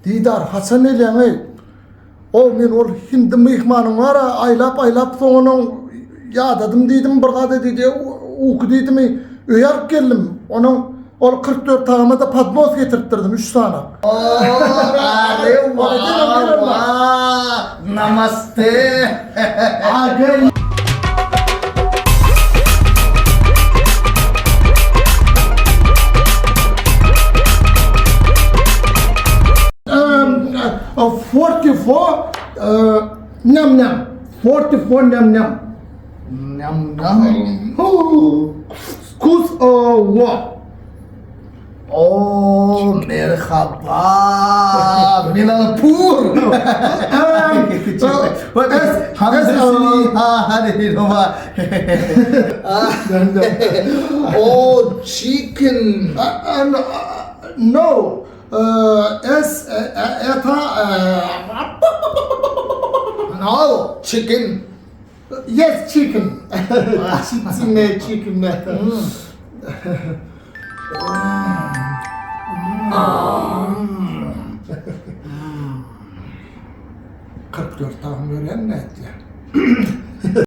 Didar, haçan gelýäň-eý? O, men ol hindi myhmanyň bar-a, aýlap-aýlap soňunyň ýadadym diýdim, bir zat diýdi, uky diýdimi, öýe alyp geldim. Onuň ol 44 tagama-da podnos getiripdirdim, üç sany. Namaste. Um, uh, 44 uh, nam nam. 44 nam nam. Nam nam. Kus uh, what? Oh, merhaba. Milanpur. Oh, chicken. Uh, uh, no. S eta No, chicken. Yes, chicken. Chicken, chicken. 44 tagam berýän nätýär?